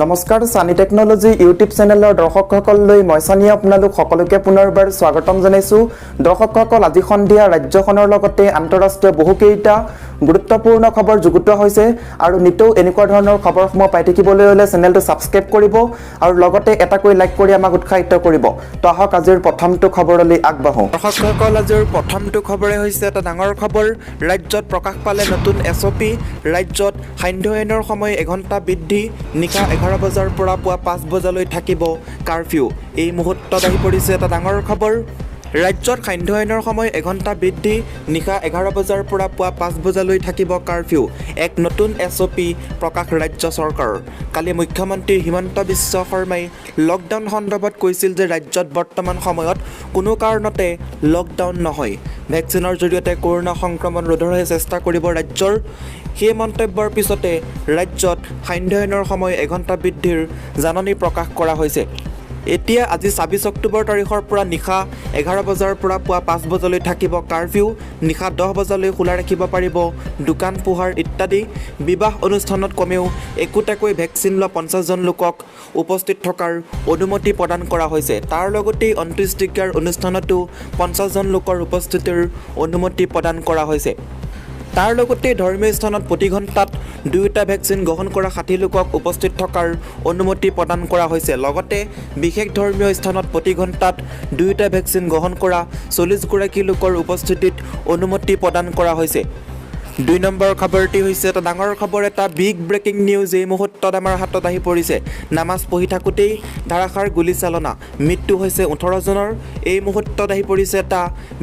নমস্কাৰ, Sunny technology YouTube চেনেলৰ দৰ্শকসকললৈ মই ছানীয়ে আপোনালোক সকলোকে পুনৰবাৰ স্বাগতম জনাইছোঁ। দৰ্শকসকল, আজি সন্ধিয়া ৰাজ্যখনৰ লগতে আন্তঃৰাষ্ট্ৰীয় বহুকেইটা গুৰুত্বপূৰ্ণ খবৰ যুগুতোৱা হৈছে আৰু নিতৌ এনেকুৱা ধৰণৰ খবৰসমূহ পাই থাকিবলৈ হ'লে চেনেলটো ছাবস্ক্ৰাইব কৰিব আৰু লগতে এটাকৈ লাইক কৰি আমাক উৎসাহিত কৰিব। তো আহক, আজিৰ প্ৰথমটো খবৰলৈ আগবাঢ়োঁ। দৰ্শকসকল, আজিৰ প্ৰথমটো খবৰে হৈছে এটা ডাঙৰ খবৰ। ৰাজ্যত প্ৰকাশ পালে নতুন এছঅ'পি। ৰাজ্যত সান্ধ্য আইনৰ সময় এঘণ্টা বৃদ্ধি। নিশা 11 বজাৰ পৰা পুৱা 5 বজালৈ থাকিব কাৰফিউ। এই মুহূৰ্তত আহি পৰিছে এটা ডাঙৰ খবৰ। ৰাজ্যত সান্ধ্য আইনৰ সময় এঘণ্টা বৃদ্ধি। নিশা 11 বজাৰ পৰা পুৱা 5 বজালৈ থাকিব কাৰফিউ। এক নতুন এছঅ'পি প্ৰকাশ ৰাজ্য চৰকাৰৰ। কালি মুখ্যমন্ত্ৰী হিমন্ত বিশ্ব শৰ্মাই লকডাউন সন্দৰ্ভত কৈছিল যে ৰাজ্যত বৰ্তমান সময়ত কোনো কাৰণতে লকডাউন নহয়, ভেকচিনৰ জৰিয়তে কৰোণা সংক্ৰমণ ৰোধৰহে চেষ্টা কৰিব ৰাজ্যৰ। সেই মন্তব্যৰ পিছতে ৰাজ্যত সান্ধ্য আইনৰ সময় এঘণ্টা বৃদ্ধিৰ জাননী প্ৰকাশ কৰা হৈছে। এতিয়া আজি 26 অক্টোবৰ তাৰিখৰ পৰা নিশা 11 বজাৰ পৰা পুৱা 5 বজালৈ থাকিব কাৰফিউ। নিশা 10 বজালৈ খোলা ৰাখিব পাৰিব দোকান পোহাৰ ইত্যাদি। বিবাহ অনুষ্ঠানত কমেও একোটাকৈ ভেকচিন লোৱা 50জন লোকক উপস্থিত থকাৰ অনুমতি প্ৰদান কৰা হৈছে। তাৰ লগতেই অন্ত্যেষ্টিক্ৰিয়াৰ অনুষ্ঠানতো 50জন লোকৰ উপস্থিতিৰ অনুমতি প্ৰদান কৰা হৈছে। তাৰ লগতে ধৰ্মীয় স্থানত প্ৰতি ঘণ্টাত দুয়োটা ভেকচিন গ্ৰহণ কৰা 60 লোকক উপস্থিত থকাৰ অনুমতি প্ৰদান কৰা হৈছে। লগতে বিশেষ ধৰ্মীয় স্থানত প্ৰতি ঘণ্টাত দুয়োটা ভেকচিন গ্ৰহণ কৰা 40গৰাকী লোকৰ উপস্থিতিত অনুমতি প্ৰদান কৰা হৈছে। 2 নম্বৰ খবৰটি হৈছে এটা ডাঙৰ খবৰ, এটা বিগ ব্ৰেকিং নিউজ এই মুহূৰ্তত আমাৰ হাতত আহি পৰিছে। নামাজ পঢ়ি থাকোঁতেই ধাৰাসাৰ গুলীচালনা, মৃত্যু হৈছে 18জনৰ। এই মুহূৰ্তত আহি পৰিছে এটা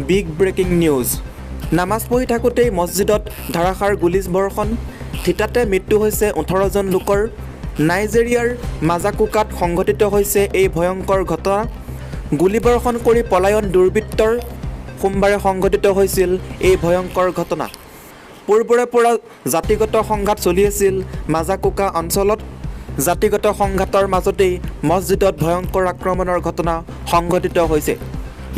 বিগ ব্ৰেকিং নিউজ। নামাজ পঢ়ি থাকোঁতেই মছজিদত ধাৰাসাৰ গুলী বৰ্ষণ, থিতাতে মৃত্যু হৈছে 18জন লোকৰ। নাইজেৰিয়াৰ মাজাকুকাত সংঘটিত হৈছে এই ভয়ংকৰ ঘটনা। গুলীবৰ্ষণ কৰি পলায়ন দুৰ্বৃত্তৰ। সোমবাৰে সংঘটিত হৈছিল এই ভয়ংকৰ ঘটনা। পূৰ্বৰে পৰা জাতিগত সংঘাত চলি আছিল মাজাকুকা অঞ্চলত। জাতিগত সংঘাতৰ মাজতেই মছজিদত ভয়ংকৰ আক্ৰমণৰ ঘটনা সংঘটিত হৈছে।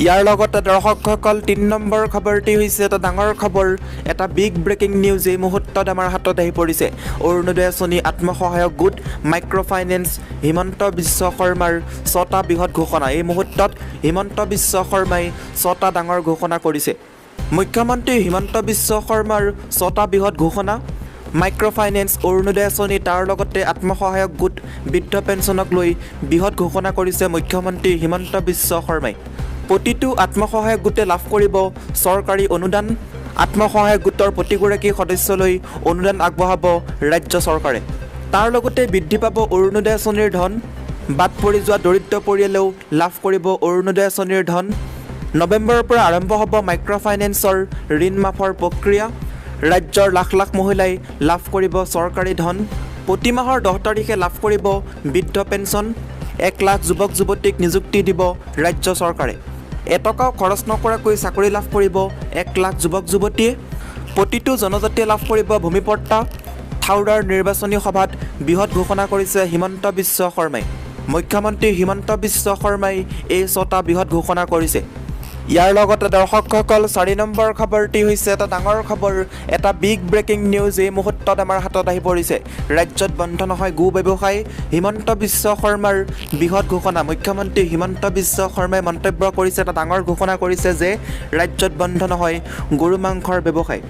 ইয়াৰ লগতে দৰ্শকসকল, 3 নম্বৰ খবৰটি হৈছে এটা ডাঙৰ খবৰ, এটা বিগ ব্ৰেকিং নিউজ এই মুহূৰ্তত আমাৰ হাতত আহি পৰিছে। অৰুণোদয় আঁচনি, আত্মসহায়ক গোট, মাইক্ৰ' ফাইনেন্স, হিমন্ত বিশ্ব শৰ্মাৰ ছটা বৃহৎ ঘোষণা। এই মুহূৰ্তত হিমন্ত বিশ্ব শৰ্মাই ছটা ডাঙৰ ঘোষণা কৰিছে। মুখ্যমন্ত্ৰী হিমন্ত বিশ্ব শৰ্মাৰ ছটা বৃহৎ ঘোষণা। মাইক্ৰ' ফাইনেন্স, অৰুণোদয় আঁচনি, তাৰ লগতে আত্মসহায়ক গোট, বৃদ্ধ পেঞ্চনক লৈ বৃহৎ ঘোষণা কৰিছে মুখ্যমন্ত্ৰী হিমন্ত বিশ্ব শৰ্মাই। প্ৰতিটো আত্মসহায়ক গোটে লাভ কৰিব চৰকাৰী অনুদান। আত্মসহায়ক গোটৰ প্ৰতিগৰাকী সদস্যলৈ অনুদান আগবঢ়াব ৰাজ্য চৰকাৰে। তাৰ লগতে বৃদ্ধি পাব অৰুণোদয় আঁচনিৰ ধন। বাদ পৰি যোৱা দৰিদ্ৰ পৰিয়ালেও লাভ কৰিব অৰুণোদয় আঁচনিৰ ধন। নৱেম্বৰৰ পৰা আৰম্ভ হ'ব মাইক্ৰ' ফাইনেন্সৰ ঋণ মাফৰ প্ৰক্ৰিয়া। ৰাজ্যৰ লাখ লাখ মহিলাই লাভ কৰিব চৰকাৰী ধন। প্ৰতি মাহৰ 10 তাৰিখে লাভ কৰিব বৃদ্ধ পেঞ্চন। 1 লাখ যুৱক যুৱতীক নিযুক্তি দিব ৰাজ্য চৰকাৰে। এটকাও খৰচ নকৰাকৈ চাকৰি লাভ কৰিব 1 লাখ যুৱক যুৱতীয়ে। প্ৰতিটো জনজাতিয়ে লাভ কৰিব ভূমিপট্টা। থাওৰাৰ নিৰ্বাচনী সভাত বৃহৎ ঘোষণা কৰিছে হিমন্ত বিশ্ব শৰ্মাই। মুখ্যমন্ত্ৰী হিমন্ত বিশ্ব শৰ্মাই এই ছটা বৃহৎ ঘোষণা কৰিছে। ইয়াৰ লগতে দৰ্শকসকল, 4 নম্বৰ খবৰটি হৈছে এটা ডাঙৰ খবৰ, এটা বিগ ব্ৰেকিং নিউজ এই মুহূৰ্তত আমাৰ হাতত আহি পৰিছে। ৰাজ্যত বন্ধ নহয় গো ব্যৱসায়, হিমন্ত বিশ্ব শৰ্মাৰ বৃহৎ ঘোষণা। মুখ্যমন্ত্ৰী হিমন্ত বিশ্ব শৰ্মাই মন্তব্য কৰিছে, এটা ডাঙৰ ঘোষণা কৰিছে যে ৰাজ্যত বন্ধ নহয় গৰু মাংসৰ ব্যৱসায়।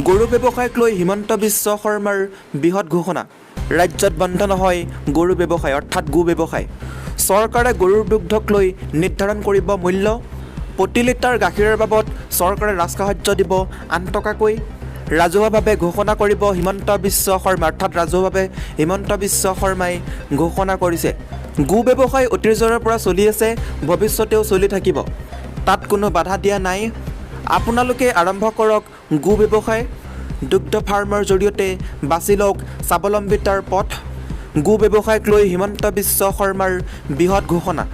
গৰু ব্যৱসায়ক লৈ হিমন্ত বিশ্ব শৰ্মাৰ বৃহৎ ঘোষণা। ৰাজ্যত বন্ধ নহয় গৰু ব্যৱসায়, অৰ্থাৎ গো ব্যৱসায়। চৰকাৰে গৰুৰ দুগ্ধক লৈ নিৰ্ধাৰণ কৰিব মূল্য। প্ৰতি লিটাৰ গাখীৰৰ বাবদ চৰকাৰে ৰাজসাহায্য দিব 8 টকাকৈ। ৰাজহুৱাভাৱে ঘোষণা কৰিব হিমন্ত বিশ্ব শৰ্মা, অৰ্থাৎ ৰাজহুৱাভাৱে হিমন্ত বিশ্ব শৰ্মাই ঘোষণা কৰিছে। গো ব্যৱসায় অতীজৰে পৰা চলি আছে, ভৱিষ্যতেও চলি থাকিব, তাত কোনো বাধা দিয়া নাই। আপোনালোকে আৰম্ভ কৰক গো ব্যৱসায়। দুগ্ধ ফাৰ্মৰ জৰিয়তে বাছি লওক স্বাৱলম্বিতাৰ পথ। গো ব্যৱসায়ক লৈ হিমন্ত বিশ্ব শৰ্মাৰ বৃহৎ ঘোষণা।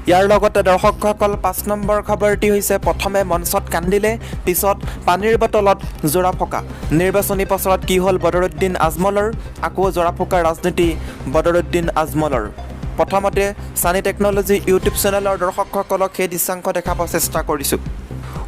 ইয়াৰ লগতে দৰ্শকসকল, 5 নম্বৰ খবৰটি হৈছে প্ৰথমে মঞ্চত কান্দিলে, পিছত পানীৰ বটলত জোৰা ফুকা। নিৰ্বাচনী প্ৰচাৰত কি হ'ল বদৰুদ্দিন আজমলৰ? আকৌ জোৰা ফুকাৰ ৰাজনীতি বদৰুদ্দিন আজমলৰ। প্ৰথমতে ছানী টেকন'লজি ইউটিউব চেনেলৰ দৰ্শকসকলক সেই দৃশ্যাংশ দেখাব চেষ্টা কৰিছোঁ।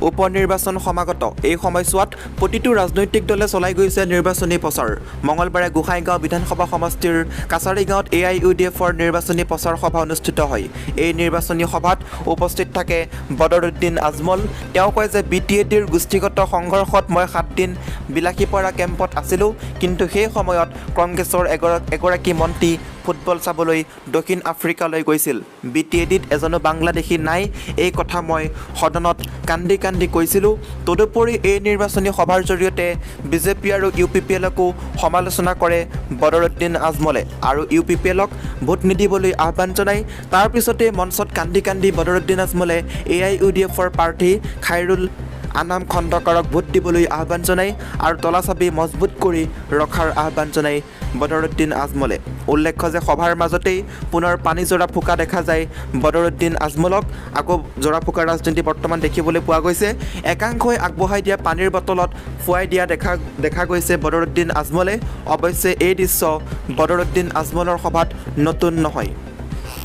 উপ নিৰ্বাচন সমাগত। এই সময়ছোৱাত প্ৰতিটো ৰাজনৈতিক দলে চলাই গৈছে নিৰ্বাচনী প্ৰচাৰ। মঙলবাৰে গোসাইগাঁও বিধানসভা সমষ্টিৰ কাছাৰী গাঁৱত এ I U D এফৰ নিৰ্বাচনী প্ৰচাৰ সভা অনুষ্ঠিত হয়। এই নিৰ্বাচনী সভাত উপস্থিত থাকে বদৰুদ্দিন আজমল। তেওঁ কয় যে বি টি এ ডিৰ গোষ্ঠীগত সংঘৰ্ষত মই 7 দিন বিলাসীপাৰা কেম্পত আছিলোঁ, কিন্তু সেই সময়ত কংগ্ৰেছৰ এগৰাকী মন্ত্ৰী ফুটবল চাবলৈ দক্ষিণ আফ্ৰিকালৈ গৈছিল। বি টি এ ডিত এজনো বাংলাদেশী নাই, এই কথা মই সদনত কান্দি কান্দি কৈছিলোঁ। তদুপৰি এই নিৰ্বাচনী সভাৰ জৰিয়তে বিজেপি আৰু ইউ পি পি এলকো সমালোচনা কৰে বদৰুদ্দিন আজমলে আৰু ইউ পি পি এলক ভোট নিদিবলৈ আহ্বান জনায়। তাৰ পিছতেই মঞ্চত কান্দি কান্দি বদৰুদ্দিন আজমলে এ I U D এফৰ প্ৰাৰ্থী খাইৰুল আনাম খন্দকাৰক ভোট দিবলৈ আহ্বান জনায় আৰু তলা চাবি মজবুত কৰি ৰখাৰ আহ্বান জনায় বদৰুদ্দিন আজমলে। উল্লেখ্য যে সভাৰ মাজতেই পুনৰ পানী জৰা ফুকা দেখা যায় বদৰুদ্দিন আজমলক। আকৌ জৰা ফুকাৰ ৰাজনীতি বৰ্তমান দেখিবলৈ পোৱা গৈছে। একাংশই আগবঢ়াই দিয়া পানীৰ বটলত ফুৱাই দিয়া দেখা গৈছে বদৰুদ্দিন আজমলে। অৱশ্যে এই দৃশ্য বদৰুদ্দিন আজমলৰ সভাত নতুন নহয়।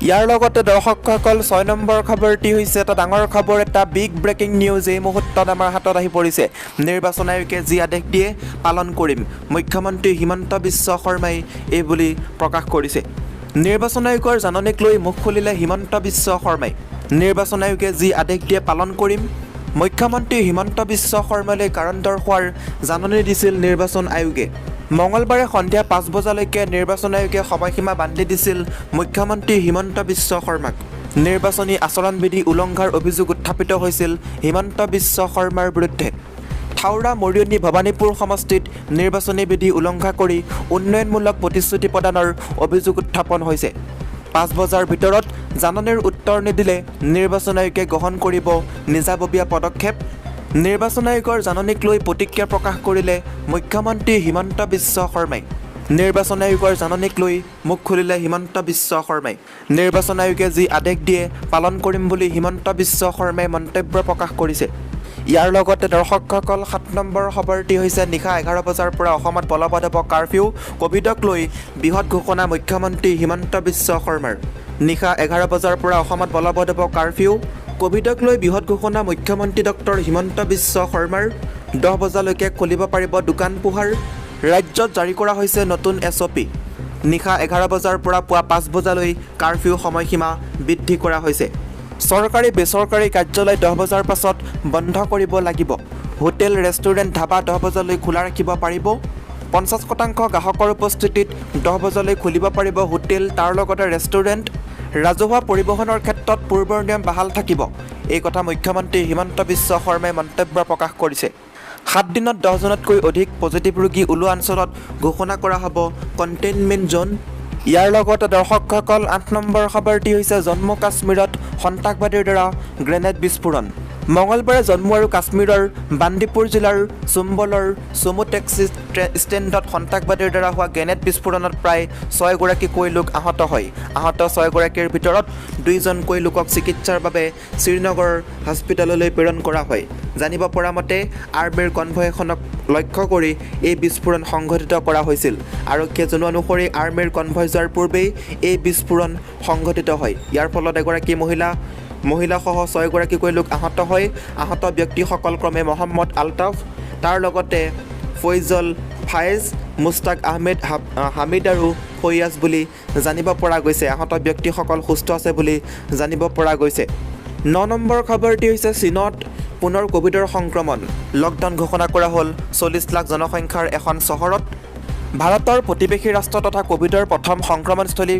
ইয়াৰ লগতে দৰ্শকসকল, 6 নম্বৰ খবৰটি হৈছে এটা ডাঙৰ খবৰ, এটা বিগ ব্ৰেকিং নিউজ এই মুহূৰ্তত আমাৰ হাতত আহি পৰিছে। নিৰ্বাচন আয়োগে যি আদেশ দিয়ে পালন কৰিম, মুখ্যমন্ত্ৰী হিমন্ত বিশ্ব শৰ্মাই এই বুলি প্ৰকাশ কৰিছে। নিৰ্বাচন আয়োগৰ জাননীক লৈ মুখ খুলিলে হিমন্ত বিশ্ব শৰ্মাই। নিৰ্বাচন আয়োগে যি আদেশ দিয়ে পালন কৰিম। মুখ্যমন্ত্ৰী হিমন্ত বিশ্ব শৰ্মালৈ কাৰণ দৰ্শোৱাৰ জাননী দিছিল নিৰ্বাচন আয়োগে। মঙলবাৰে সন্ধিয়া 5 বজালৈকে নিৰ্বাচন আয়োগে সময়সীমা বান্ধি দিছিল মুখ্যমন্ত্ৰী হিমন্ত বিশ্ব শৰ্মাক। নিৰ্বাচনী আচৰণবিধি উলংঘাৰ অভিযোগ উত্থাপিত হৈছিল হিমন্ত বিশ্ব শৰ্মাৰ বিৰুদ্ধে। থাওৰা মৰিয়নি ভৱানীপুৰ সমষ্টিত নিৰ্বাচনী বিধি উলংঘা কৰি উন্নয়নমূলক প্ৰতিশ্ৰুতি প্ৰদানৰ অভিযোগ উত্থাপন হৈছে। 5 বজাৰ ভিতৰত জাননীৰ উত্তৰ নিদিলে নিৰ্বাচন আয়োগে গ্ৰহণ কৰিব নিজাববীয়া পদক্ষেপ। নিৰ্বাচন আয়োগৰ জাননীক লৈ প্ৰতিক্ৰিয়া প্ৰকাশ কৰিলে মুখ্যমন্ত্ৰী হিমন্ত বিশ্ব শৰ্মাই। নিৰ্বাচন আয়োগৰ জাননীক লৈ মুখ খুলিলে হিমন্ত বিশ্ব শৰ্মাই। নিৰ্বাচন আয়োগে যি আদেশ দিয়ে পালন কৰিম বুলি হিমন্ত বিশ্ব শৰ্মাই মন্তব্য প্ৰকাশ কৰিছে। ইয়াৰ লগতে দৰ্শকসকল, 7 নম্বৰ খবৰটি হৈছে নিশা 11 বজাৰ পৰা অসমত বলবৎ হ'ব কাৰফিউ। ক'ভিডক লৈ বৃহৎ ঘোষণা মুখ্যমন্ত্ৰী হিমন্ত বিশ্ব শৰ্মাৰ। নিশা 11 বজাৰ পৰা অসমত বলবৎ হ'ব কাৰফিউ। ক'ভিডক লৈ বৃহৎ ঘোষণা মুখ্যমন্ত্ৰী ডক্টৰ হিমন্ত বিশ্ব শৰ্মাৰ। 10 বজালৈকে খুলিব পাৰিব দোকান পোহাৰ। ৰাজ্যত জাৰি কৰা হৈছে নতুন এছ অ' পি। নিশা 11 বজাৰ পৰা পুৱা 5 বজালৈ কাৰফিউ সময়সীমা বৃদ্ধি কৰা হৈছে। চৰকাৰী বেচৰকাৰী কাৰ্যালয় 10 বজাৰ পাছত বন্ধ কৰিব লাগিব। হোটেল, ৰেষ্টুৰেণ্ট, ধাবা 10 বজালৈ খোলা ৰাখিব পাৰিব। 50% গ্ৰাহকৰ উপস্থিতিত 10 বজালৈ খুলিব পাৰিব হোটেল, তাৰ লগতে ৰেষ্টুৰেণ্ট। ৰাজহুৱা পৰিবহণৰ ক্ষেত্ৰত পূৰ্বৰ নিয়ম বাহাল থাকিব। এই কথা মুখ্যমন্ত্ৰী হিমন্ত বিশ্ব শৰ্মাই মন্তব্য প্ৰকাশ কৰিছে। 7 দিনত 10জনতকৈ অধিক পজিটিভ ৰোগী ওলোৱা অঞ্চলত ঘোষণা কৰা হ'ব কণ্টেইনমেণ্ট জ'ন। ইয়াৰ লগতে দৰ্শকসকল, 8 নম্বৰ খবৰটি হৈছে জম্মু কাশ্মীৰত সন্ত্ৰাসবাদীৰ দ্বাৰা গ্ৰেনেড বিস্ফোৰণ। মঙলবাৰে জম্মু আৰু কাশ্মীৰৰ বান্দিপুৰ জিলাৰ চুম্বলৰ চুমু টেক্সি ষ্টেণ্ডত সন্ত্ৰাসবাদীৰ দ্বাৰা হোৱা গ্ৰেনেড বিস্ফোৰণত প্ৰায় 6গৰাকীকৈ লোক আহত হয়। আহত 6গৰাকীৰ ভিতৰত 2জনকৈ লোকক চিকিৎসাৰ বাবে শ্ৰীনগৰ হস্পিটেললৈ প্ৰেৰণ কৰা হয়। জানিব পৰা মতে আৰ্মীৰ কনভয় এখনক লক্ষ্য কৰি এই বিস্ফোৰণ সংঘটিত কৰা হৈছিল। আৰক্ষীয়ে জনোৱা অনুসৰি আৰ্মীৰ কনভয় যোৱাৰ পূৰ্বেই এই বিস্ফোৰণ সংঘটিত হয়। ইয়াৰ ফলত এগৰাকী মহিলাসহ 6গৰাকীকৈ লোক আহত হয়। আহত ব্যক্তিসকল ক্ৰমে মহম্মদ আলতাফ, তাৰ লগতে ফৈজল ফায়েজ, মুস্তাক আহমেদ, হামিদ আৰু ফৈয়াজ বুলি জানিব পৰা গৈছে। আহত ব্যক্তিসকল সুস্থ আছে বুলি জানিব পৰা গৈছে। 9 নম্বৰ খবৰটি হৈছে চীনত পুনৰ ক'ভিডৰ সংক্ৰমণ। লকডাউন ঘোষণা কৰা হ'ল 40 লাখ জনসংখ্যাৰ এখন চহৰত। ভাৰতৰ প্ৰতিবেশী ৰাষ্ট্ৰ তথা ক'ভিডৰ প্ৰথম সংক্ৰমণস্থলী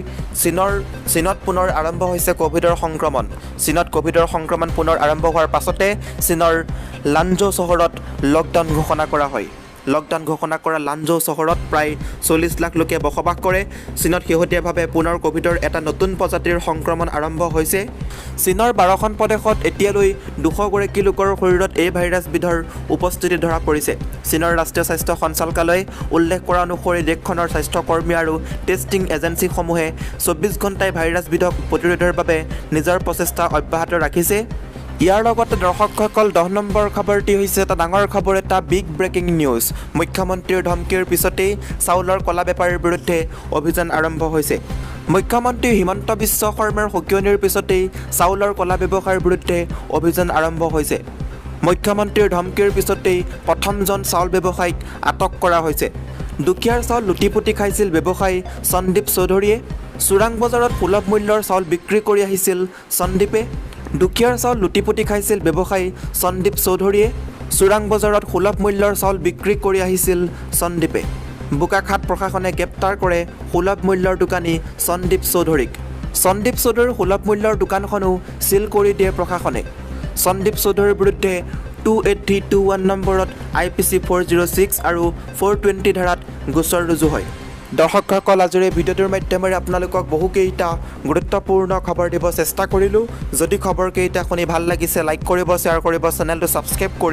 চীনত পুনৰ আৰম্ভ হৈছে ক'ভিডৰ সংক্ৰমণ। চীনত ক'ভিডৰ সংক্ৰমণ পুনৰ আৰম্ভ হোৱাৰ পাছতে চীনৰ লানজৌ চহৰত লকডাউন ঘোষণা কৰা হয়। লকডাউন ঘোষণা কৰা লানজৌ চহৰত প্ৰায় 40 লাখ লোকে বসবাস কৰে। চীনত শেহতীয়াভাৱে পুনৰ ক'ভিডৰ এটা নতুন প্ৰজাতিৰ সংক্ৰমণ আৰম্ভ হৈছে। চীনৰ 12খন প্ৰদেশত এতিয়ালৈ 200গৰাকী লোকৰ শৰীৰত এই ভাইৰাছবিধৰ উপস্থিতি ধৰা পৰিছে। চীনৰ ৰাষ্ট্ৰীয় স্বাস্থ্য সঞ্চালকালয়ে উল্লেখ কৰা অনুসৰি দেশখনৰ স্বাস্থ্যকৰ্মী আৰু টেষ্টিং এজেঞ্চিসমূহে 24 ঘণ্টাই ভাইৰাছবিধক প্ৰতিৰোধৰ বাবে নিজৰ প্ৰচেষ্টা অব্যাহত ৰাখিছে। ইয়াৰ লগতে দৰ্শকসকল, 10 নম্বৰ খবৰটি হৈছে এটা ডাঙৰ খবৰ, এটা বিগ ব্ৰেকিং নিউজ। মুখ্যমন্ত্ৰীৰ ধমকিৰ পিছতেই চাউলৰ কলা বেপাৰীৰ বিৰুদ্ধে অভিযান আৰম্ভ হৈছে। মুখ্যমন্ত্ৰী হিমন্ত বিশ্ব শৰ্মাৰ সকিয়নিৰ পিছতেই চাউলৰ কলা ব্যৱসায়ৰ বিৰুদ্ধে অভিযান আৰম্ভ হৈছে। মুখ্যমন্ত্ৰীৰ ধমকিৰ পিছতেই প্ৰথমজন চাউল ব্যৱসায়ীক আটক কৰা হৈছে। দুখীয়াৰ চাউল লুটি পুতি খাইছিল ব্যৱসায়ী সন্দীপ চৌধুৰীয়ে। চোৰাং বজাৰত সুলভ মূল্যৰ চাউল বিক্ৰী কৰি আহিছিল সন্দীপে। দুখীয়াৰ চাউল লুটি পুতি খাইছিল ব্যৱসায়ী সন্দীপ চৌধুৰীয়ে। চোৰাং বজাৰত সুলভ মূল্যৰ চাউল বিক্ৰী কৰি আহিছিল সন্দীপে। বোকাখাত প্ৰশাসনে গ্ৰেপ্তাৰ কৰে সুলভ মূল্যৰ দোকানী সন্দীপ চৌধুৰীক। সন্দীপ চৌধুৰীৰ সুলভ মূল্যৰ দোকানখনো চিল কৰি দিয়ে প্ৰশাসনে। সন্দীপ চৌধুৰীৰ বিৰুদ্ধে 28321 নম্বৰত আইপিচি 406 আৰু 420 ধাৰাত গোচৰ ৰুজু হয়। দৰ্শকসকল, আজিৰ এই ভিডিঅ'টোৰ মাধ্যমেৰে আপোনালোকক বহুকেইটা গুৰুত্বপূৰ্ণ খবৰ দিব চেষ্টা কৰিলোঁ। যদি খবৰকেইটা শুনি ভাল লাগিছে, লাইক কৰিব, শ্বেয়াৰ কৰিব, চেনেলটো ছাবস্ক্ৰাইব কৰি